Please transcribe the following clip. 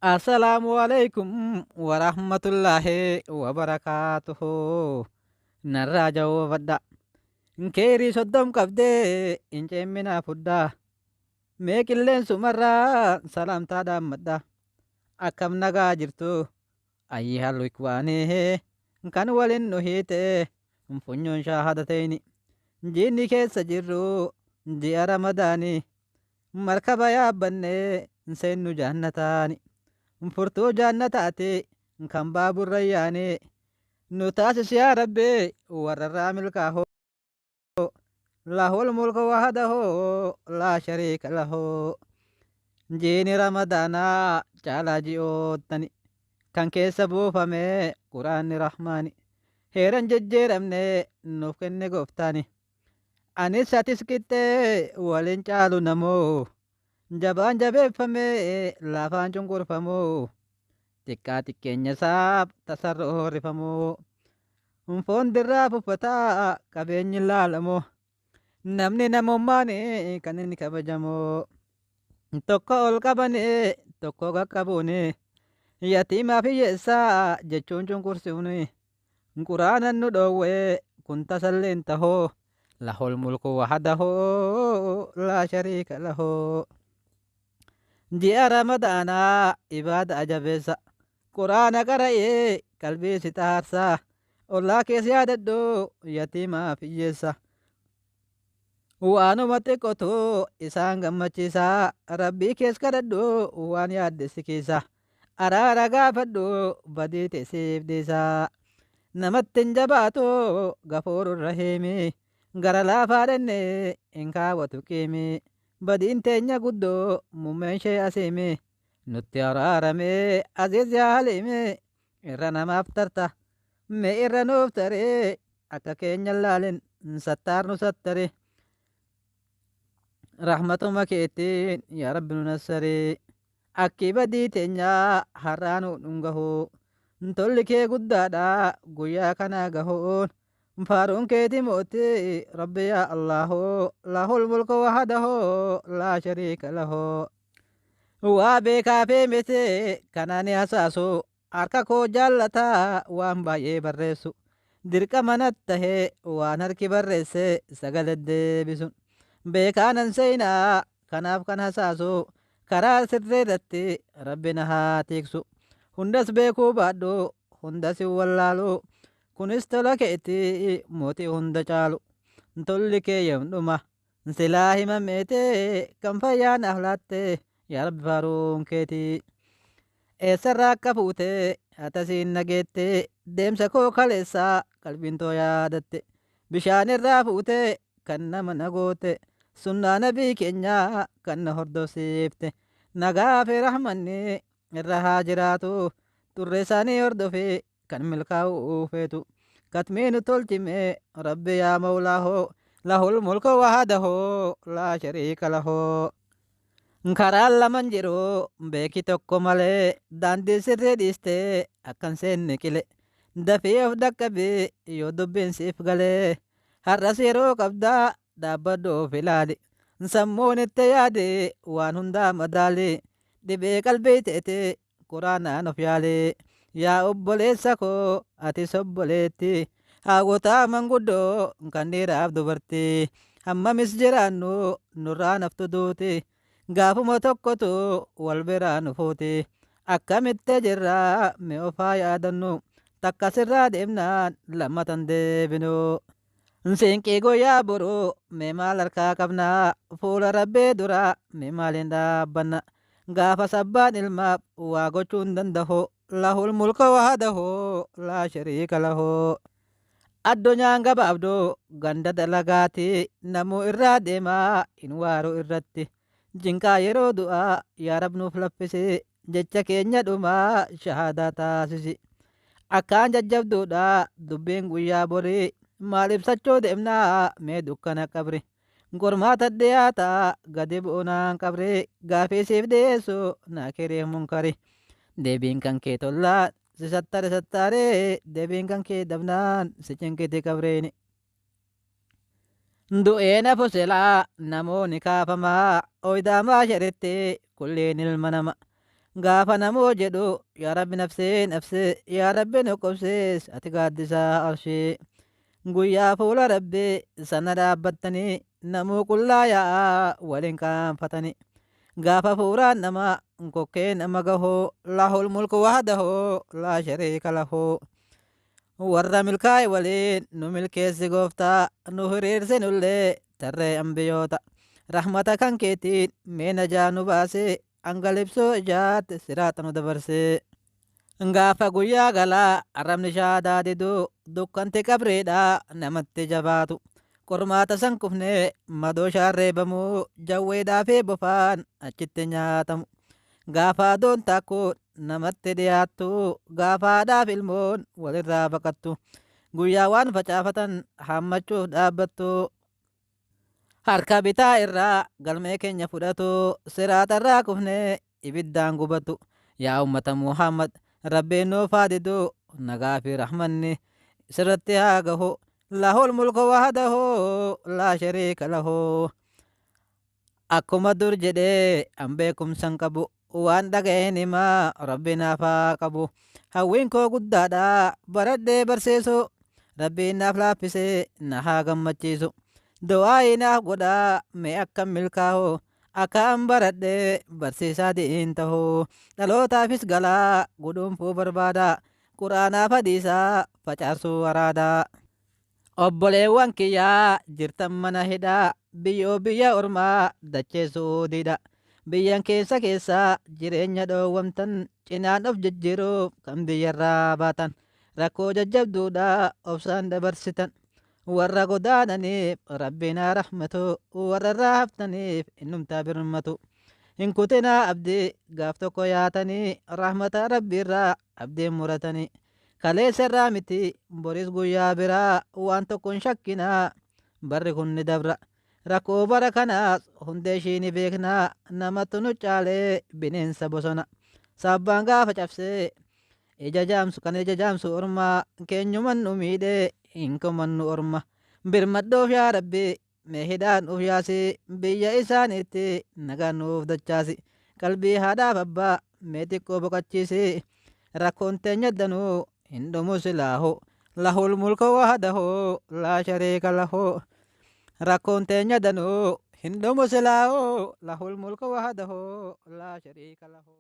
Assalaamu alaikum warahmatullaahi wabarakaatuhu. Narraa jawwabadha. Keerii 30 qabdee hin ceemminaa fudhaa. Mee qilleensumarraa salaamtaa dhaammadha. Akkam nagaa jirtu ayyihal ikwaanii kan walin nu hiite funyoon shaahadateyni. Jiinni keessa jirru ji'a Ramadaanii markaba yaabbannee seennu jaannataani. Furtuu jaannataati kan baaburrayyaanii nu taasis yaa Rabbi warrarraa milkaahoo. Lahul mulku wahdahu laa shariika lahu. Jiini Ramadaanaa caalaa ji'oottani kan keessa buufame Quraanni Rahmaani. Heeran jijjiiramne nuuf kenne gooftaani. Anis atis qixxee waliin caalu namoo. Jabaan jabeeffamee laafaan cunqurfamoo. Xiqqaa xiqqeenya isaaf tasarroorrifamoo. Foon dirraaf uffataa qabeenyi laalamoo. Namni namummaan kan inni kabajamoo. Tokko ol qabanii tokko qaqqabuuni. Yatiimaa fi hiyyeessaa jechuun cunqursuuni. Quraanan nu dhoowwee kun tasallee hin tahoo. Lahul mulku wahdahu laa shariika lahu. Ji'a Ramadaanaa ibaada ajabeessa. Quraana qara'ee qalbii si xaarsa. Ollaa kees yaadadhu yatiimaa fi hiyyeessa. Waanuma xiqqotu isaan gammachiisa. Rabbii kees kadhadhu waan yaadde si keessa. Araara gaafadhu badii tee siif dhiisa. Namatti hin jabaatu gafuurur rahiimi. Gara laafaa dhenne hin kaawwatu qiimi. Badiin teenya guddoo muummeen ishee asiimi. Nutti araaramee aziiz yaa haliimi. Irra namaaf tarta mee irra nuuf taree akka keenya laalin sattaar nu sattari. Rahmatuma keetiin yaa Rabbi nu nassari. Akki badii teenyaa har'aa nu dhungahu. Tolli kee guddaadha guyyaa kana gahuun. Faaruun keeti mootii Rabbi yaa Allahu. Lahul mulku wahdahu laa shariika lahu. Waa beekaa fi miti kana ni hasaasu. Harka koo jaallataa waan baay'ee barreessu. Dirqama nat tahee waan harki barreesse sagale deebisun. Beekaa nan seenaa kanaaf kan hasaasu. Karaa sirrii irratti Rabbi na haa tiiksu. Hundas beekuu baadhu hundas hin wallaalu. Kunis tola keetii mootii hunda caalu. Tolli kee yoom dhuma silaa himameete kan fayyaa naaf laatte yaa Rabbi faaruun keetii. Eessarraa akka fuute atasiin nageette deemsa koo kaleessaa qalbiin too yaadatte. Bishaan irraa fuute kan nama na goote sunnaa nabii keenyaa kan na hordofsiifte. Nagaa fi rahmanni irra haa jiraatu xurree isaanii hordofee kan milkaa'uu feetu. Katmii nu tolchime Rabbi yaa Mawlaahoo lahul mulku wahdahu laa shariika lahoo. Karaan laman jiru beeki tokko malee daandii sirrii dhiistee akkan seenne qile. Dafii of dhaqqabi yoo dubbiin siif galee. Har'as yeroo qabdaa dhaabbadhu of ilaali. Sammuun itti yaadi waan hundaa madaali. Dhibee qalbii teeti quraanaan of yaali. Yaa obboleessa koo atis obboleetti. Haawwotaa manguddoo kan dhiiraaf dubartii. Hammamis jiraannu nurraa naftu duuti. Gaafuma tokkotu wal biraa nu fuuti. Akkamitti jirraa mee of haa yaadannu. Takka sirraa deemnaan lammatan deebinu. Siinqii guyyaa boruu mee maal harkaa qabna. Fuula Rabbii dura mee maaliin dhaabbanna. Gaafa sabbaan ilmaaf waa gochuu hin danda'u. Lahul mulku wahdahu laa shariika lahu. Addunyaan gabaabduu ganda dalagaati namuu irraa deemaa hin waaru irratti. Jinqaa yeroo du'aa yaa Rab nuuf laffisi jecha keenya dhumaa shahaadaa taasisi. Akkaan jajjabduudha dubbiin guyyaa borii maal ibsachuu deemnaa mee dukkana qabri. Qormaata dhiyaata gadi bu'unaan qabri gaafii siif dhiyeessu naakiriif munkari. Deebiin kan kee tollaa si sattare sattaaree deebiin kan kee dabnaan si cinqiti qabriini. Du'een hafu silaa namoonni kaafamaa oydaa maasharitti kulliin ilma nama. Gaafa namoo jedhu yaa Rabbi nafsee nafsee yaa Rabbi nu qobsees ati gaaddisaa arshii. Guyyaa fuula Rabbii sana dhaabbattanii namuu qullaa yaa'aa waliin qaanfatanii. Gaafa fuuraan namaa kokkee nama gahoo lahul mulku wahdahoo laa shariika lahoo. Warra milkaa'e waliin nu milkeessi gooftaa nu hiriirsi nullee tarree ambiyoota. Rahmata kan keetiin mee najaa nu baasee hanga libsoo ijaatti siraaxa nu dabarsee. Gaafa guyyaa galaa arrabni shaadaa diduu dukkanti qabreedhaa namatti jabaatu. Qormaata san kufnee madooshaan reebamuu jawweedhaa fi bofaan achitti nyaatamu. Gaafa aduun takkuun namatti dhiyaattu gaafa haadhaaf ilmoon walirraa baqattu. Guyyaa waan facaafatan hammachuuf dhaabbattu. Harka bitaa irraa galmee keenya fudhatu siraaxarraa kufnee ibiddaan gubatu. Yaa ummata Muhammad Rabbiin nuuf haa didu nagaa fi rahmanni sirratti haa gahu. Lahul mulku wahdahu laa shariika lahu. Akkuma dur jedhee an beekumsan qabu waan dhaga'een himaa Rabbi naaf haa qabu. Hawwiin koo guddaadha baradhee barsiisu Rabbiin naaf laaffisee na haa gammachiisu. Du'aayii naaf godhaa mee akkam milkaa'u akka an baradhee barsiisaa di'iin ta'u. Dhalootaafis galaa guduunfuu barbaada quraanaaf hadiisaa facaasuu araadaa. Obboleewwan kiyyaa jirtan mana hidhaa biyyoo biyya ormaa dachee suudiidha. Biyyan keessa keessaa jireenya dhoowwamtan cinaan of jijjiiruuf kan biyyarraa baatan. Rakkoo jajjabduudha obsaan dabarsitan. Warra godaananiif Rabbiin haa rahmatu warra irraa haftaniif innumtaa birmatu. Hin kutinaa abdii gaaf tokko yaatanii rahmata Rabbiirraa abdiin muratanii. Kaleessa irraa miti boris guyyaa biraa waan tokko hin shakkinaa barri kun ni dabra. Rakkoo bara kanaas hundee ishii ni beeknaa namatti nu caalee bineensa bosona. Saabbaan gaafa cabsee ija jaamsu kan ija jaamsu ormaa keenyuman nu miidhee hin komannu orma. Birmadhoof yaa Rabbi mee hidhaan uf yaasi biyya isaaniitti nagaan nuuf dachaasi. Qalbii haadhaaf abbaa mee xiqqoo boqochiisi. Rakkoon teenya danuu hin dhumu silaahu. Lahul mulku wahdahu laa shariika lahu. Rakkoon teenya danuu hin dhumu silaahu. Lahul mulku wahdahu laa shariika lahu.